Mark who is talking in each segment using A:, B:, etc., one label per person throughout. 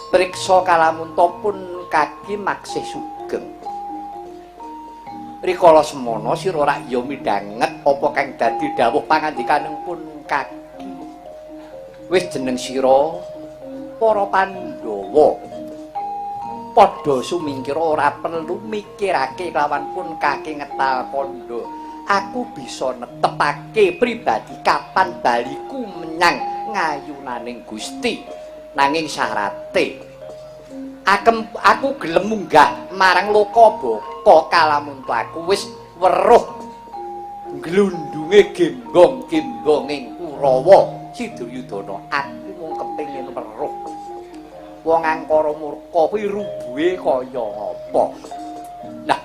A: Priksa kalamunta pun kaki maksih sugeng. Rikala semono sira rak ya midhanget apa kang dadi dawuh pangandikaning pun kaki. Wis jeneng sira para Pandhawa padha sumingkira ora perlu mikirake kelawan pun kaki ngetal kandha. Aku bisa netepake pribadi kapan baliku menyang ngayunaning Gusti. Nanging syarate aku gelem munggah marang Lokabaka kalamunta aku wis weruh glundunge genggong-genggonging Kurawa Si Duryudana. Aku mung kepengin weruh wong angkara murka kuwi rubuhe kaya ngapa. Nah,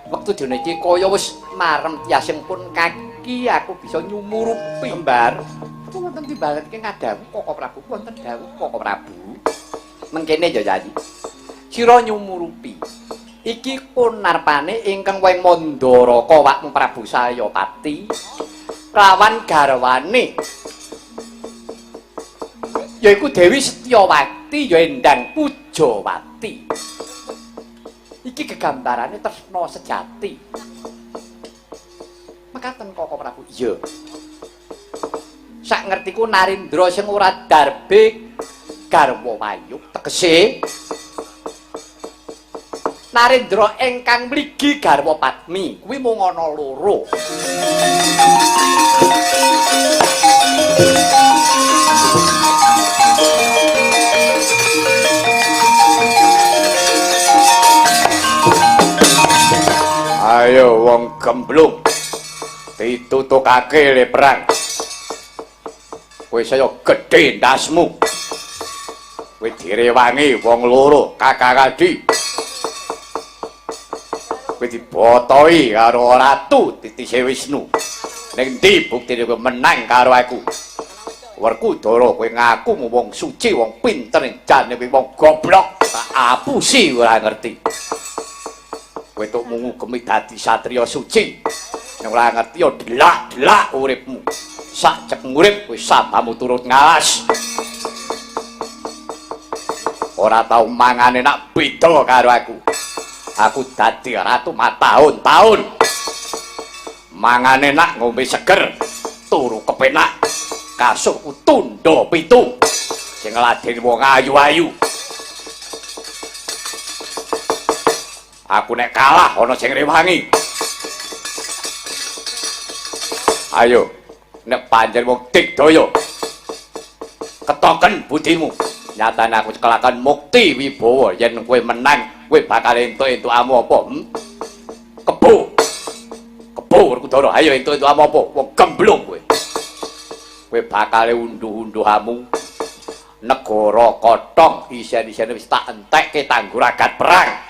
A: wektu dina iki kaya wis marem tiasing pun kaki aku bisa nyumurupi. Kembar wonten timbalan iki ngadhawuh Koko Prabu, wonten dawuh Koko Prabu. Mengkene ya Yayi. Sira nyumurupi. Iki kunarpane ingkang weng Mandaraka wakmu Prabu Sayapati kelawan garwane yaiku Dewi Setyawati ya Endang Pujawati. Iki gegambarane tresna sejati. Mekaten Koko Prabu. Iya. Sak ngertiku Narendra sing ora darbe garwa wayuk tegese Narendra ingkang mligi garwa Padmi kuwi mung ana loro.
B: Ayo wong gemblung ditutukake le perang. Kowe saya gedhe ndasmu. Kowe direwangi wong loro kakang adi. Kowe dibotoi karo ratu titise Wisnu. Ning ndi buktine kowe menang karo aku? Werkudara kowe ngaku wong suci, wong pinter, jane kowe wong goblok. Tak apusi ora ngerti. Kowe tok mung ngugemi dadi satriya suci. Nek ora ngerti ya delak-delak uripmu. Sak cek urip kowe sabamu turut ngalas. Ora tau mangane nak beda karo aku. Aku dadi ratu matahun-tahun. Mangane nak ngombe seger, turu kepenak, kasurku tundha pitu. Sing ngladeni wong ayu-ayu. Aku nek kalah ana sing rewangi. Ayo, nek pancen wong digdaya, ketoken budimu. Nyatane aku kelakan mukti wibawa yen kowe menang, kowe bakal entuk-entukamu apa? Kebo. Kebo Werkudara, ayo entuk-entukamu apa? Wong gemblung kowe. Kowe bakal unduh-unduhamu. Negara kotong isen-isene wis tak entekke tangguragat perang.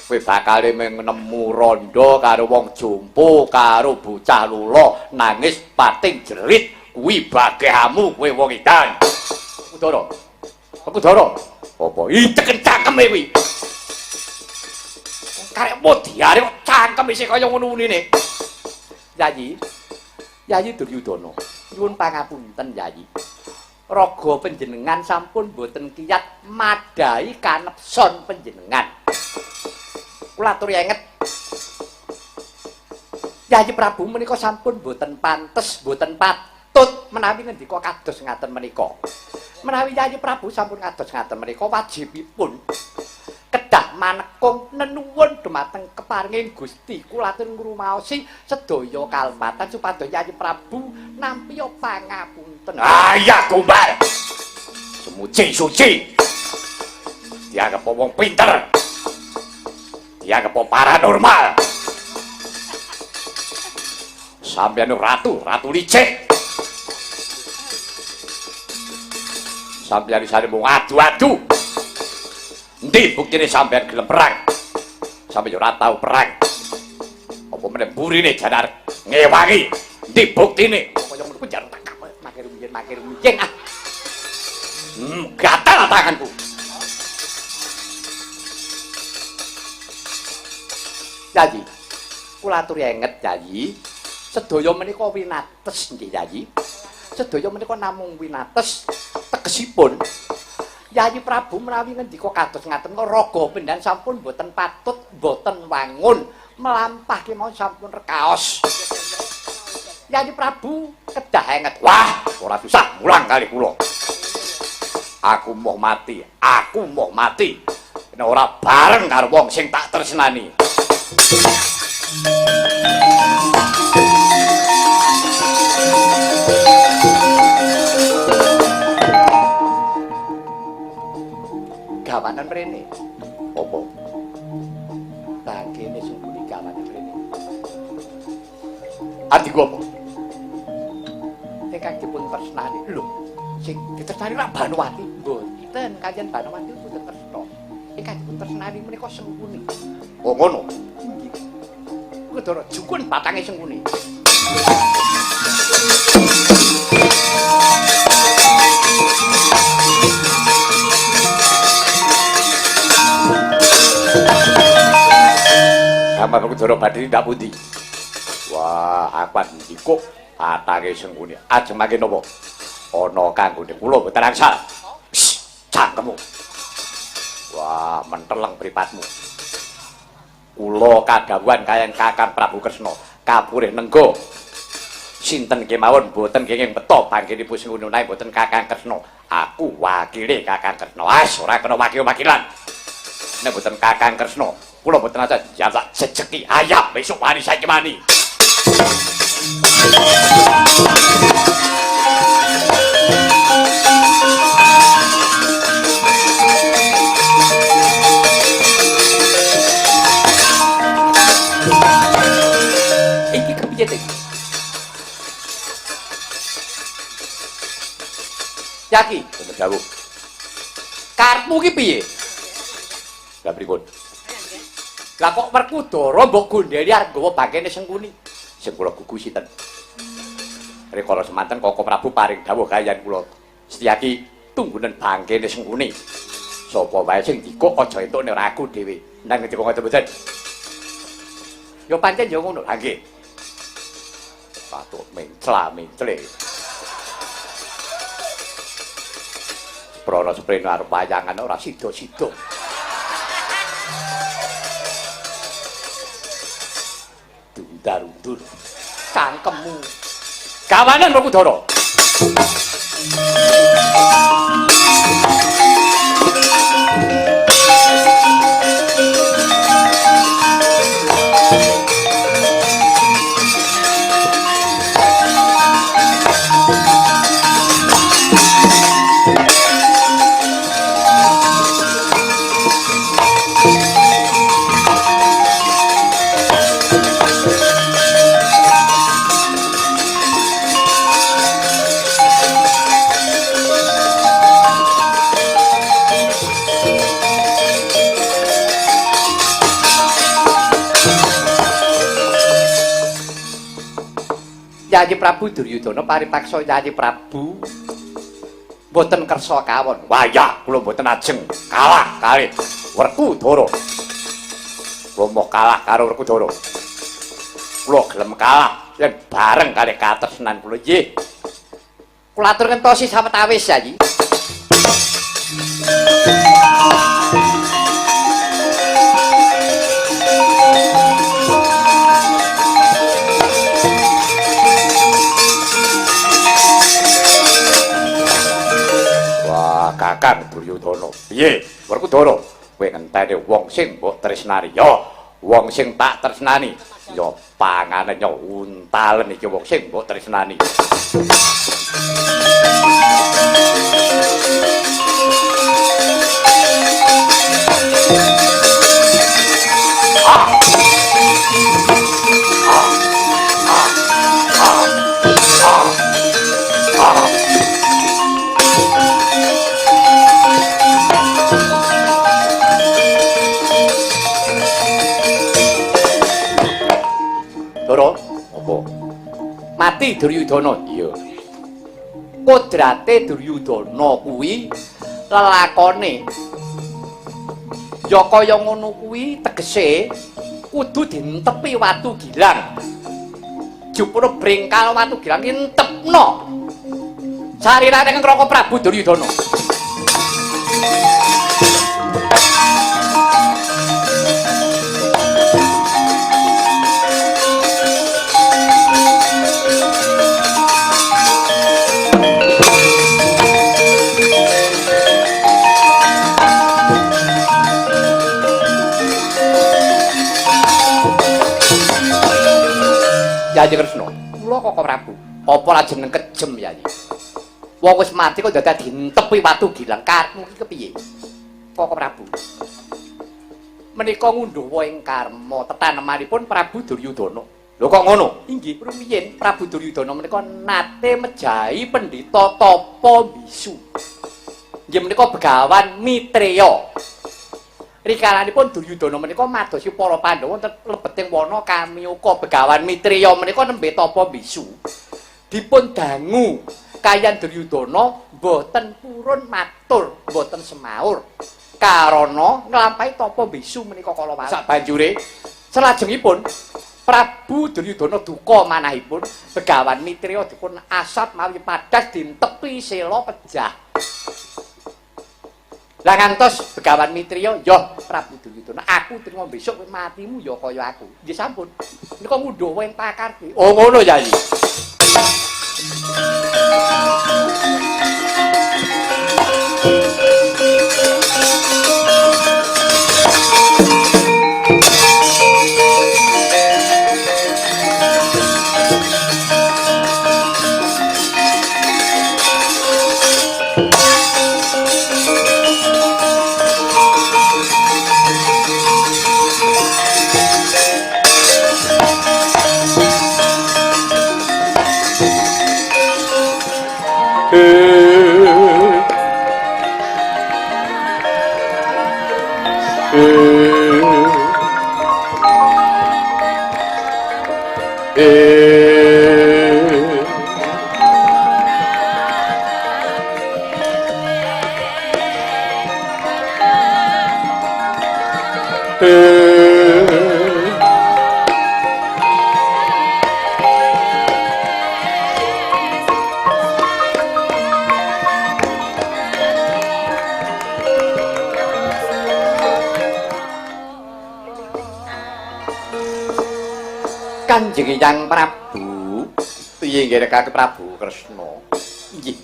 B: Kowe bakal nemu rondo karo wong jompo karo bocah lula nangis pating jerit kuwi bagehamu kowe wong edan. Werkudara. Werkudara. Apa iteken cangkeme kuwi? Karek modiare kok cangkem isih kaya ngono unine.
A: Yayi. Yayi Duryudana, nyuwun pangapunten Yayi. Raga panjenengan sampun boten kiyat madhahi kanepson panjenengan. Kula aturi enget. Yayi Prabu menika sampun boten pantes, boten patut menawi ngendika kados ngaten menika. Menawi Yayi Prabu sampun kados ngaten menika wajibipun kedah manekung nenuwun dumateng keparinging Gusti. Kula atur ngrumaosi sedaya kalepatan supados Yayi Prabu nampi pangapunten.
B: Ayah gombal. Semuci suci. Dianggep wong pinter. Dianggep paranormal. Sampeyan ratu, ratu licik. Sampeyan isane mung adu-adu. Endi buktine sampeyan gelem perang? Sampeyan ora tau perang. Apa meneh burine janar ngewangi? Endi buktine?
A: Kaya ngono ku jar tak make rumiyin, make rumiyin ah.
B: Gatal tanganku.
A: Yayi, kula aturi enget Yayi. Sedaya menika winates nggih Yayi. Sedaya menika namung winates tegesipun Yayi Prabu menawi ngendika kados ngaten raga pendan sampun boten patut, boten wangun, melampah kemawon sampun rekaos. Yayi Prabu kedah enget.
B: Wah, ora susah mulang kali kula. Aku moh mati, aku moh mati. Nek ora bareng karo wong sing tak tresnani.
A: Gawanan mrene.
B: Apa?
A: Bangkene Sengkuni gawanan mrene.
B: Atiku apa?
A: Ingkang dipun tresnani. Lho, sing ditresnani lak Banowati. Mboten, kaliyan Banowati mboten tresna. Ingkang dipun tresnani menika Sengkuni.
B: Oh ngono.
A: Inggih. Kudara jukun batange Sengkuni.
B: Kamar Kudara badhe ndak pundi? Wah, aku njikuk batange Sengkuni. Ajeng mangke napa? Ana kanggone kula mboten angsal. Cangkemmu. Wah, menteleng mripatmu. Kula kadhawuhan kaliyan Kakang Prabu Kresna, kapurih nenggo. Sinten kemawon mboten kenging beto bangkenipun Sengkuni menawi mboten Kakang Kresna. Aku wakile Kakang Kresna. Wes ora kena wakil-wakilan. Nek mboten Kakang Kresna, kula mboten aja tak jejeki ayam besok wani saiki wani.
A: Iki kepiye te? Yaki,
B: Bener dawuh.
A: Karepmu ki piye?
B: Lah pripun?
A: Lah kok Werkudara mbok gondheli arep nggawa bangkene Sengkuni?
B: Sing kula gugu sinten? Rikala semanten Koko Prabu paring dawuh kaliyan kula. Setyaki tunggunen bangkene Sengkuni. Sapa wae sing dikuk aja entuk nek ora aku dhewe. Nang ngendika ngoten mboten?
A: Ya pancen ya ngono.
B: Lah nggih. Patuk mencla-mencle. Prana sprena arep wayangan ora
A: sida-sida.
B: Dundar-undur.
A: Cangkemmu.
B: Kawanan Werkudara.
A: Yayi Prabu Duryudana paripaksa Yayi Prabu mboten kersa kawon.
B: Wayah kula mboten ajeng kalah kalih Werkudara. Kula moh kalah karo Werkudara. Kula gelem kalah yen bareng kalih katresnan kula.
A: Nggih. Kula atur ngentosi sawetawis Yayi.
B: Kakang Duryudana. Piye? Werkudara, kowe ngenteni wong sing mbok tresnani. Ya, wong sing tak tresnani. Ya pangane ya untalen iki wong sing mbok tresnani.
A: Ndara,
B: Apa?
A: Mati Duryudana.
B: Iya.
A: Kodrate Duryudana kuwi lelakone ya kaya ngono kuwi tegese kudu dintepi watu gilang. Jupuk bringkal watu gilang ki entepno. Sarirane Raka Prabu Duryudana. Yayi Kresna, kula Koko Prabu. Apa ra jeneng kejem Yayi? Wong wis mati kok dadak dintepi watu gilang karepmu iki kepiye? Koko Prabu. Menika ngundhuh ing karma tetanemanipun Prabu Duryudana. Lho kok ngono? Inggih, rumiyin Prabu Duryudana menika nate mejahi pendhita tapa bisu. Inggih menika Begawan Mitreya. Rikalanipun Duryudana menika madosi para Pandhawa wonten lebeting wana Kamiyuka. Begawan Mitreya menika nembe tapa bisu. Dipun dangu kayan Duryudana mboten purun matur, mboten semaur. Karana nglampahi tapa bisu menika kala wau. Sabanjure salajengipun Prabu Duryudana duka manahipun Begawan Mitreya dipun asap mawi padas dintepi sela pejah. Lah ngantos Begawan Mitreya, "Yo Prabu Duryudana, aku trima besok kowe matimu ya kaya aku." Nggih sampun. Menika ngundhuh ing pakarti. Oh ngono Yayi. Kanjeng Hyang Prabu, piye nggih Prabu Kresna? Inggih.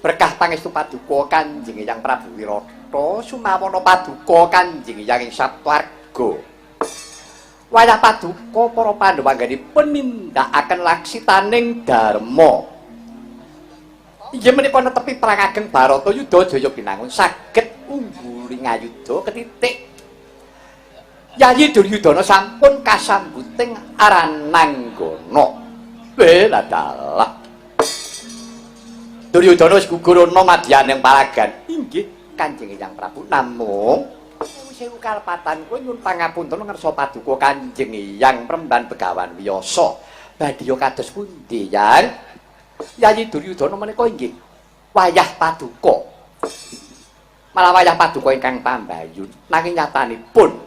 A: Berkah pangestu paduka Kanjeng Hyang Prabu Wirata sumawana paduka Kanjeng Hyang ing Saptwarga. Wayah paduka para Pandhawa anggenipun nindakaken laksitaning dharma. Inggih menika netepi perang ageng Bharatayuda Jaya Binangun saged unggul ing ayuda ketitik. Yayi Duryudana sampun kasambuting arananggana. Dalah. Duryudana wis gugur ana madyaning palagan. Inggih, Kanjeng Hyang Prabu. Namung sewu kalepatan kowe nyuwun pangapunten ngersa paduka Kanjeng Hyang Premban Begawan Wiyasa. Badya kados pundi, Yang? Yayi Duryudana menika inggih wayah paduka. Malah wayah paduka ingkang pambayun. Nanging nyatanipun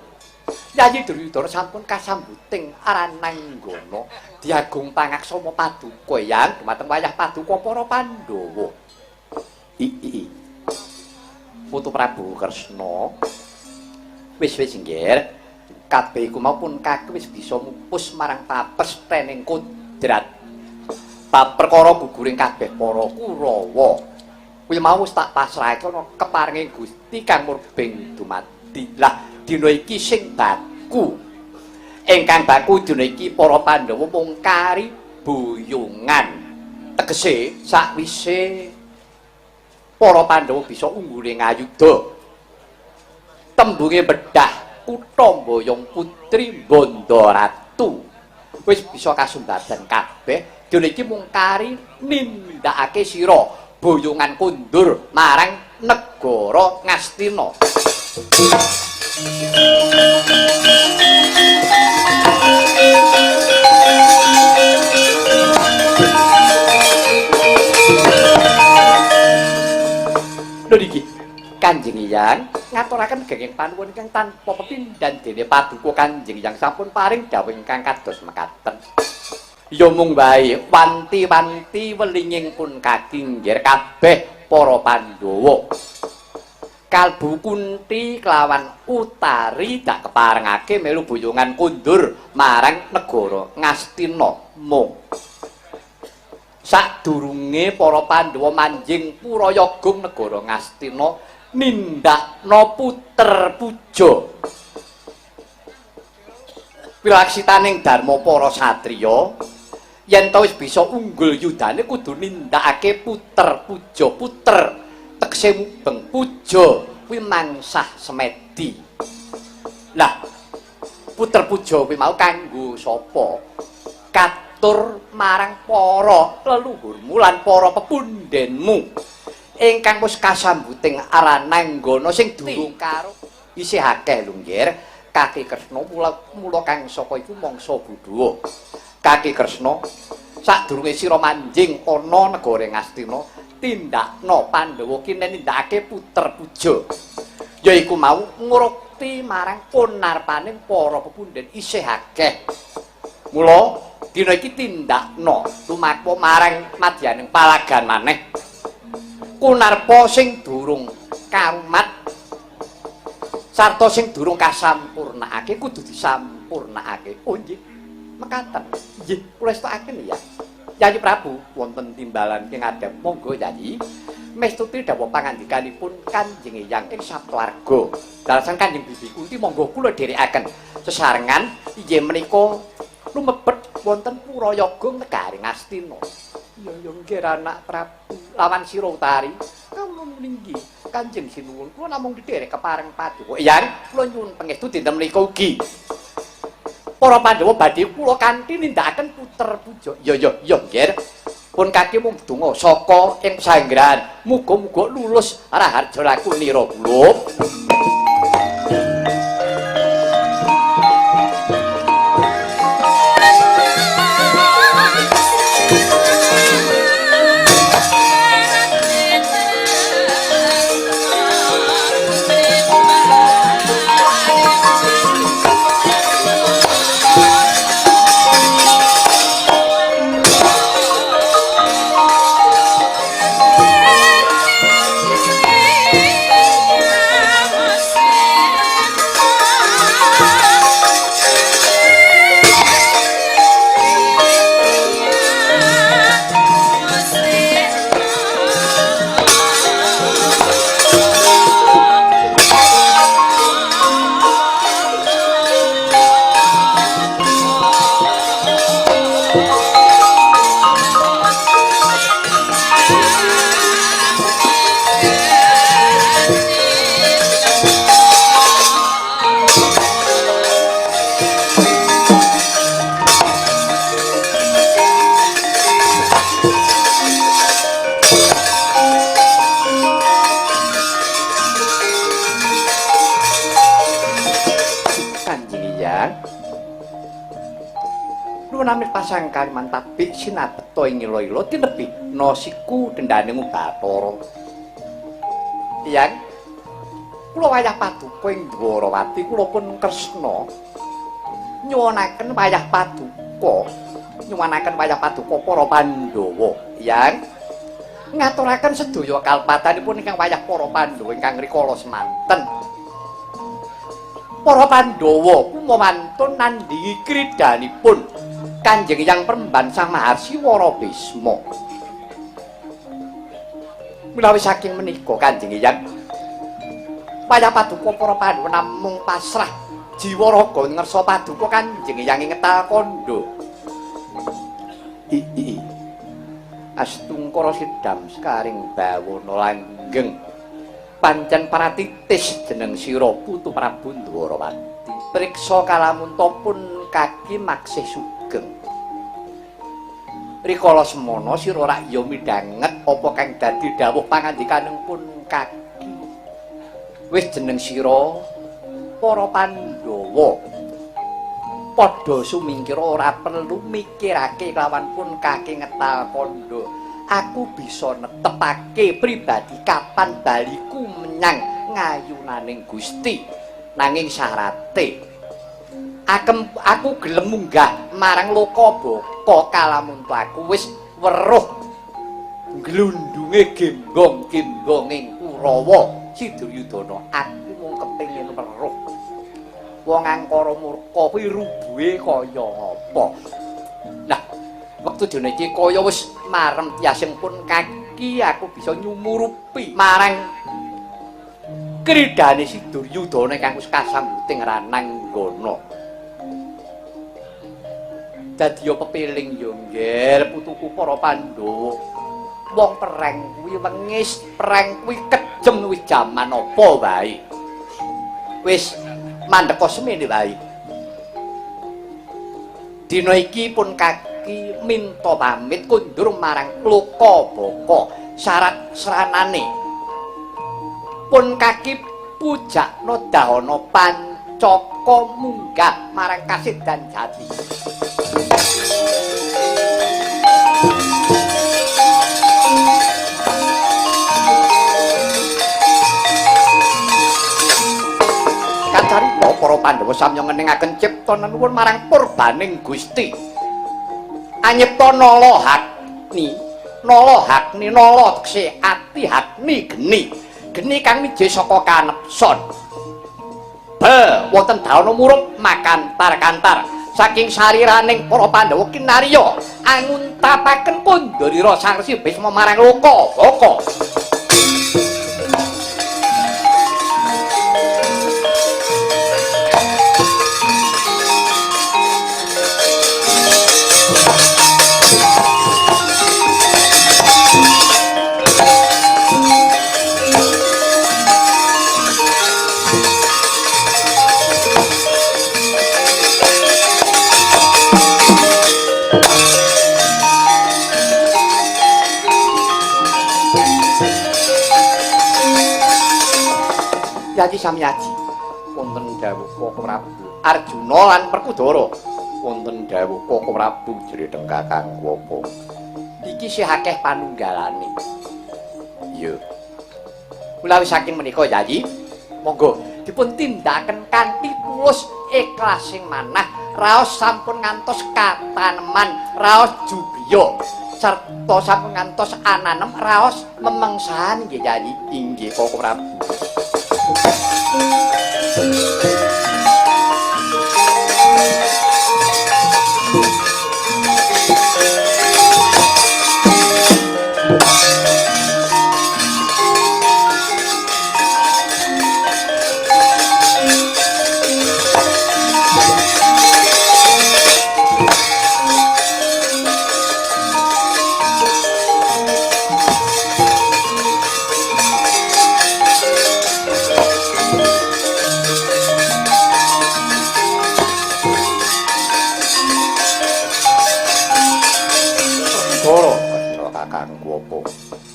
A: Yayi Duryudana sampun kasambuting arananggana diagung pangaksama paduka Yang dumateng wayah paduka para Pandhawa. I. Putu Prabu Kresna. Wis nggih. Kabeh iku mau pun kaki wis bisa mupus marang papestening kodrat. Bab perkara guguring kabeh para Kurawa. Kuwi mau wis tak pasrahake ana keparinge Gusti kang murbeng dumadi. Lah dina iki sing baku. Ingkang baku dina iki para Pandhawa mung kari boyongan. Tegese sakwise para Pandhawa bisa unggul ing ayuda. Tembunge bedah kutha mboyong putri Bandharatu. Wis bisa kasumbadan kabeh. Dina iki mung kari nindakake sira boyongan kondur marang negara Ngastina. Lho niki Kanjeng Hyang ngaturaken genging panuwun ingkang tanpa pepindhan dene paduka Kanjeng Hyang sampun paring dawuh ingkang kados mekaten. Ya mung wae wanti-wanti welinging pun kakinggir kabeh para Pandhawa. Kalbu Kunti kelawan Utari dak keparengake melu boyongan kondur marang negara Ngastina. Mung sadurunge para Pandhawa manjing Purayagung negara Ngastina nindakno puter puja wilaksitaning dharma para satriya. Yen ta wis bisa unggul yudane kudu nindakake puter puja. Puter tekse mubeng, puja kuwi mangsah semedi. Lah puter puja kuwi mau kanggo sapa? Katur marang para leluhurmu lan para pepundhenmu ingkang wis kasambuting arananggana sing durung karo isih akeh lho nggih. Kaki Kresna mula kang saka iku mangsa budhuwa. Kaki Kresna sadurunge sira manjing ana negara Ngastina tindakno Pandhawa kene nindakake puter puja yaiku mau ngrukti marang punarpaning para pepundhen isih akeh. Mula dina iki tindakno lumaku marang madyaning palagan maneh kunarpa sing durung karumat sarta sing durung kasampurnakake kudu disampurnakake. Oh nggih, mekaten. Nggih, kula estokaken ya. Yayi Prabu wonten timbalan ing ngadhep. Monggo Yayi. Mestuti dawuh pangandikanipun Kanjeng Eyang ing Saptwarga. Dalasan Kanjeng Bibi Kunti monggo kula dherekaken sesarengan inggih menika lumebet wonten Purayagung negari Ngastina. Ya ya nggih anak Prabu lawan sira Utari. Kawula ninggi Kanjeng Sinuwun kula namung dherek kepareng paduka. Eyang kula nyuwun pangestu dinten menika ugi. Para Pandhawa badhe kula kanthi nindakaken puter puja. Ya ya ya nggih. Pun kaki mung donga saka ing pesanggrahan. Muga-muga lulus raharja laku nira kula. Pasang kaliman tabik sinabeta ing ila-ila tinebih nasiku dendane Bathara. Eyang, kula wayah paduka ing Dwarawati kula pun Kresna nyuwunaken wayah paduka, nyuwunaken wayah paduka para Pandhawa. Eyang, ngaturaken sedaya kalpatanipun ingkang wayah para Pandhawa ingkang rikala semanten. Para Pandhawa kumawantun nandhingi kridhanipun Kanjeng Hyang Premban Sang Maharsi Wara Bisma. Menawi saking menika Kanjeng Hyang wayah paduka para Pandhawa namung pasrah jiwa raga ngersa paduka Kanjeng Hyang ing ngetal kandha. I Astungkara sidam sekaring bawana langgeng pancen pratitis jeneng sira putu Prabu Ndwarawati. Priksa kalamunta pun kaki maksih sugeng. Rikala semana sira rak ya midhanget apa kang dadi dawuh pangandikaning pun kaki. Wis jeneng sira para Pandhawa padha sumingkira ora perlu mikirake kelawan pun kaki ngetal kandha. Aku bisa netepake pribadi kapan baliku menyang ngayunaning Gusti. Nanging syarate aku gelem munggah marang Lokabaka kalamunta aku wis weruh glundunge genggong-genggonging Kurawa. Si Duryudana, aku mung kepengin weruh. Wong angkara murka kuwi rubuhe kaya ngapa. Nah, wektu dina iki kaya wis marem tiasing pun kaki aku bisa nyumurupi marang kridane si Duryudana kang wis kasambuting rananggana. Dadi ya pepiling ya nggih putuku para Pandhawa. Wong perang kuwi wengis, perang kuwi kejem wis jaman apa wae. Wis mandeka semene wae. Dina iki pun kaki minta pamit kundur marang Lokabaka syarat sranane. Pun kaki pujakna dahana pancaka munggah marang Kasidan Jati. Kacarita para Pandhawa samya ngeningaken cipta nenuwun marang purbaning Gusti. Anyipta nala hakni, nala hakni nala tekse ati hakni geni. Geni kang mije saka kanepson. Be wonten dahana murup makantar-kantar saking sariraning para Pandhawa kinarya anguntapaken kundharira Sang Resi Bisma marang Lokabaka. Yaji Samyaji wonten dawuh Koko Prabu Arjuna lan Werkudara wonten dawuh Koko Prabu jreteng Kakang Wapa. Iki sih akeh panunggalane. Iya. Ulawi saking menika Yayi, monggo dipun tindakaken kanthi tulus ikhlasing manah raos sampun ngantos kataneman raos jubriya sarta sampun ngantos ananem raos memengsahan nggih Yayi. Inggih Koko Prabu.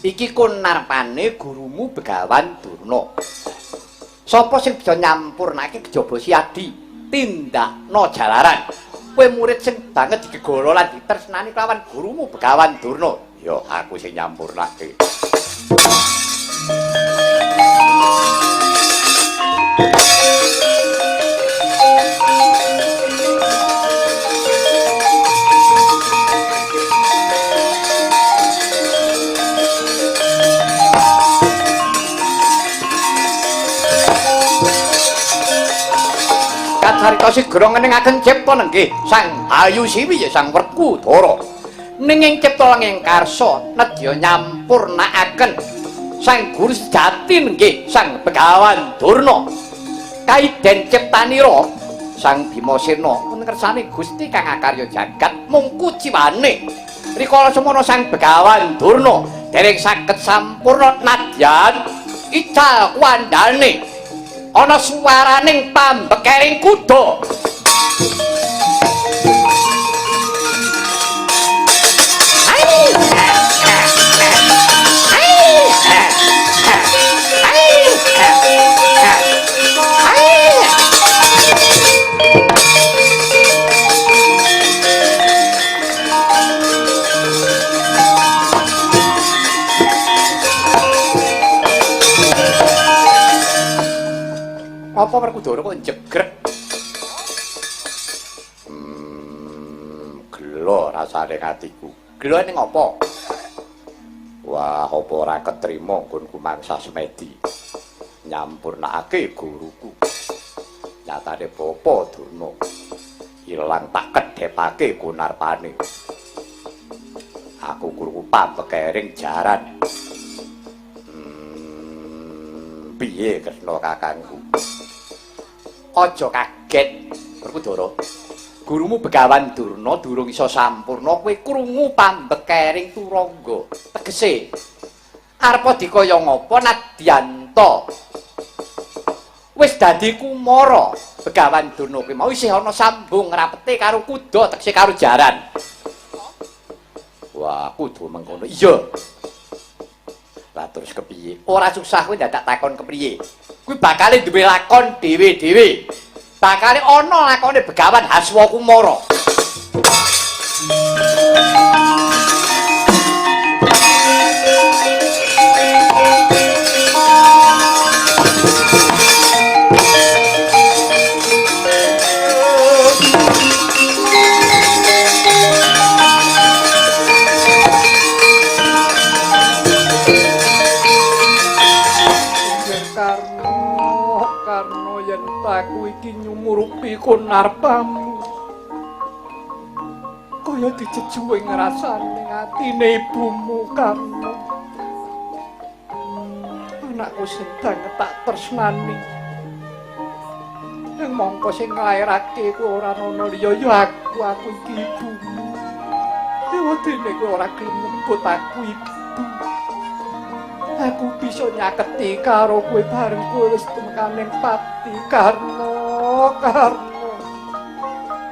A: Iki kunarpane gurumu Begawan Durna. Sapa sing bisa nyampurnake kejaba si Adi tindakna jalaran. Kowe murid sing banget digegara lan ditresnani kelawan gurumu Begawan Durna. Ya aku sing nyampurnake. Kacarita sigra ngeningaken cipta nenggih Sang Hayu Siwi ya Sang Werkudara. Nanging cipta ing karsa nedya nyampurnakaken Sang Guru sejati nenggih Sang Begawan Durna. Kaiden ciptanira Sang Bimasena ngersane Gusti kang akarya jagat mung kuciwane. Rikala semono Sang Begawan Durna dereng saged sampurna nadyan ical kuwandane. Ana suwaraning pambekering kuda. Apa Werkudara kok jegrek? Gelo rasane atiku. Gelo ning apa? Wah, apa ora ketrima nggonku mangsa semedi.
B: Nyampurnakake guruku. Nyatane Bapa Durna ilang tak kedhepake kunarpane. Aku krungu pambekering jaran. Piye Kresna kakangku? Aja kaget, Werkudara. Gurumu Begawan Durna durung iso sampurna kowe krungu pambekering Turangga. Tegese arepa dikaya ngapa nadyanta wis dadi kumara Begawan Durna kuwi mau isih ana sambung rapete karo kuda tegese karo jaran. Wah, kudu mengkono. Iya. Lah terus kepiye? Ora susah kowe dadak takon kepriye. Kuwi bakale duwe lakon dhewe-dhewe. Bakale ana lakone Begawan Haswa Kumara.
A: Karna yen aku iki nyumurupi kunarpamu kaya dijejuwe ngrasane atine ibumu Karna. Anakku sing banget tak tresnani. Ing mongko sing nglairake ku ora ana liya ya aku iki ibumu. Ewedene kowe ora gelem nyebut aku ibu. Aku bisa nyaketi karo kowe bareng kowe wis tumekaning pati Karna, Karna.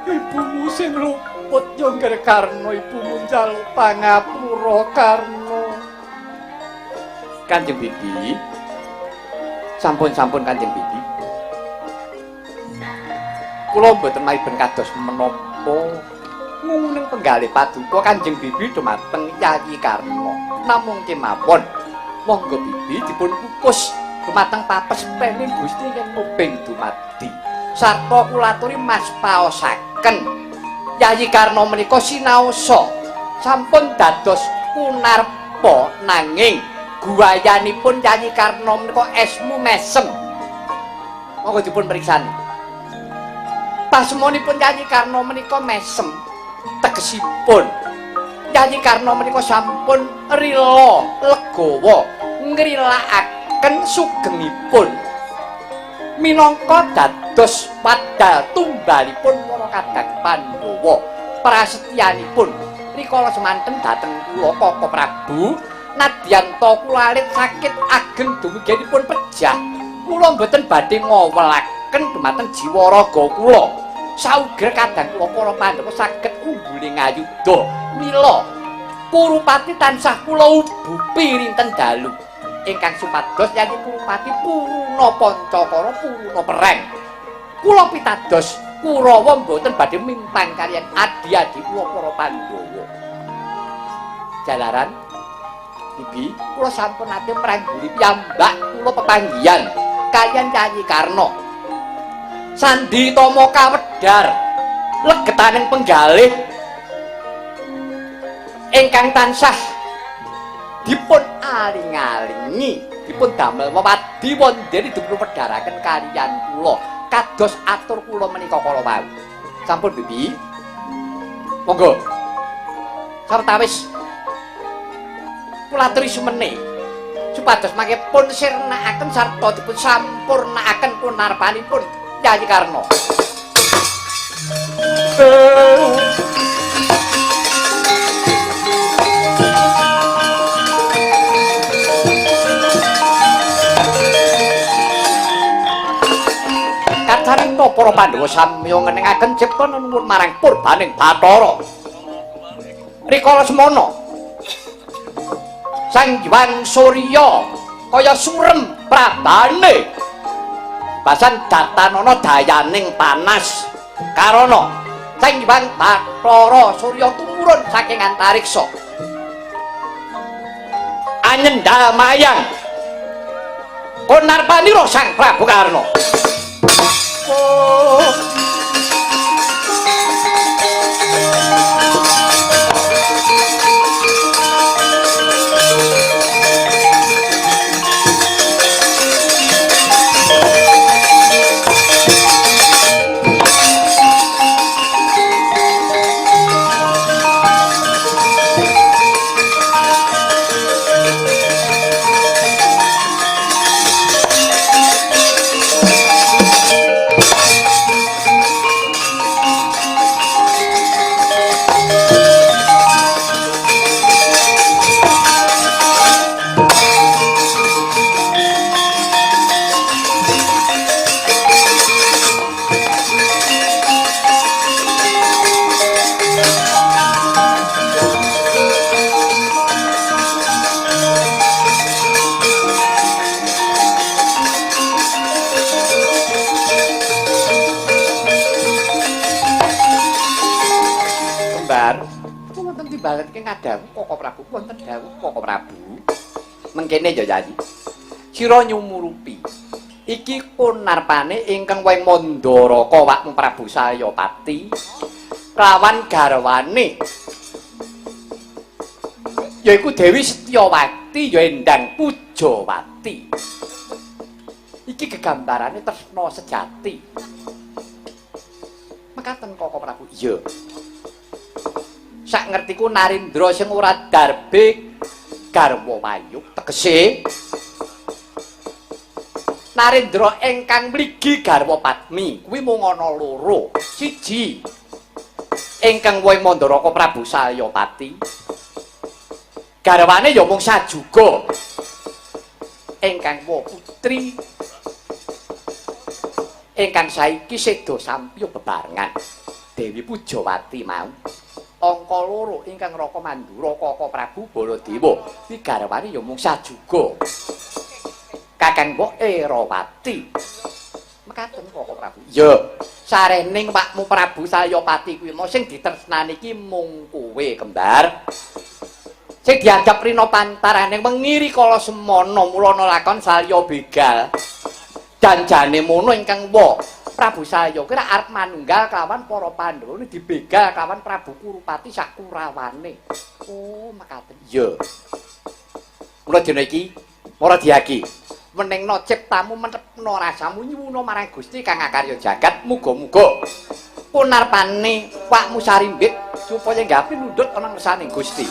A: Ibumu sing luput yo ngger Karna, ibumu njaluk pangapura Karna.
B: Kanjeng Bibi. Sampun-sampun Kanjeng Bibi. Kula mboten maiben kados menapa nguneng penggalih paduka Kanjeng Bibi dumateng Yayi Karna. Namung kemawon monggo Bibi dipun pupus dumateng papespening Gusti ing mubeng dumadi. Sarta kula aturi mas paosaken Yayi Karna menika sinaosa sampun dados kunarpa nanging guwayanipun Yayi Karna menika esmu mesem. Monggo dipun priksani. Pasemonipun Yayi Karna menika mesem tegesipun Yayi Karna menika sampun rila legawa ngrilakaken sugengipun minangka dados padal tumbalipun para kadang Pandhawa. Prasetyanipun rikala semanten dhateng kula Kaka Prabu nadyanta kula alit sakit ageng dumuginipun pejah kula mboten badhe ngowelaken dumateng jiwa raga kula. Sauger kadang kula para Pandhawa saged unggule ngayuda. Mila Kurupati tansah kula ubupi rinten dalu ingkang supados Yayi Kurupati puruna pancakara puruna perang. Kula pitados Kurawa mboten badhe mimpang kaliyan adi-adi kula para Pandhawa. Jalaran Bibi, kula sampun nate mrangguli piyambak kula pepanggihan kaliyan Yayi Karna. Sandi tama kawedhar legetaning penggalih ingkang tansah dipun aling-alingi, dipun damel wewadi wondene dipun wedharaken kaliyan kula kados atur kula menika kala wau. Sampun Bibi. Monggo. Sawetawis kula aturi sumene supados mangke pun sirnakaken sarta dipun sampurnakaken punarpanipun Yayi Karna. Kacarita para Pandhawa samya ngenengaken cipta nuwun marang purbaning Bathara. Rikala semana Sang Hyang Surya kaya surem prabane basan datanana dayaning panas karana Sang Hyang Bathara Surya tumurun saking antariksa anyendha mayang konarpanira Sang Prabu Karna. Oh.
A: Timbalan ki ngadhawuh Koko Prabu, wonten dawuh Koko Prabu. Mengkene ya Yayi. Sira nyumurupi. Iki kunarpane ingkang wing Mandaraka wakmu Prabu Salyapati kelawan garwane yaiku Dewi Setyawati ya Endang Pujawati. Iki gegambarane tresna sejati. Mekaten Koko Prabu. Iya. Sak ngertiku Narendra sing ora darbe garwa wayuk tegese Narendra ingkang mligi garwa padmi kuwi mung ana loro. Siji ingkang wohe Mandaraka Prabu Salyapati. Garwane ya mung sajuga. Ingkang wa putri ingkang saiki seda sampya bebarengan Dewi Pujawati mau. Angka loro ingkang Raka Mandura Koko Prabu Baladewa kuwi garwane ya mung sajuga. Kakang mbok Erawati. Mekaten Koko Prabu. Iya, sarening wakmu Prabu Salyapati kuwi mau sing ditresnani iki mung kowe kembar. Sing dianggap rina pantaraning wengi rikala semana mulana lakon Salya begal. Janjane mono ingkang wa Prabu Salya kuwi arep manunggal kelawan para Pandhawa dibegal kelawan Prabu Kurupati sak kurawane. Oh, mekaten. Iya. Mula dina iki mara diaki. Menengno ciptamu mentepno rasamu nyuwuna marang Gusti kang akarya jagat muga-muga punarpane wakmu sarimbit supaya nggapi nundhut ana ngersaning Gusti.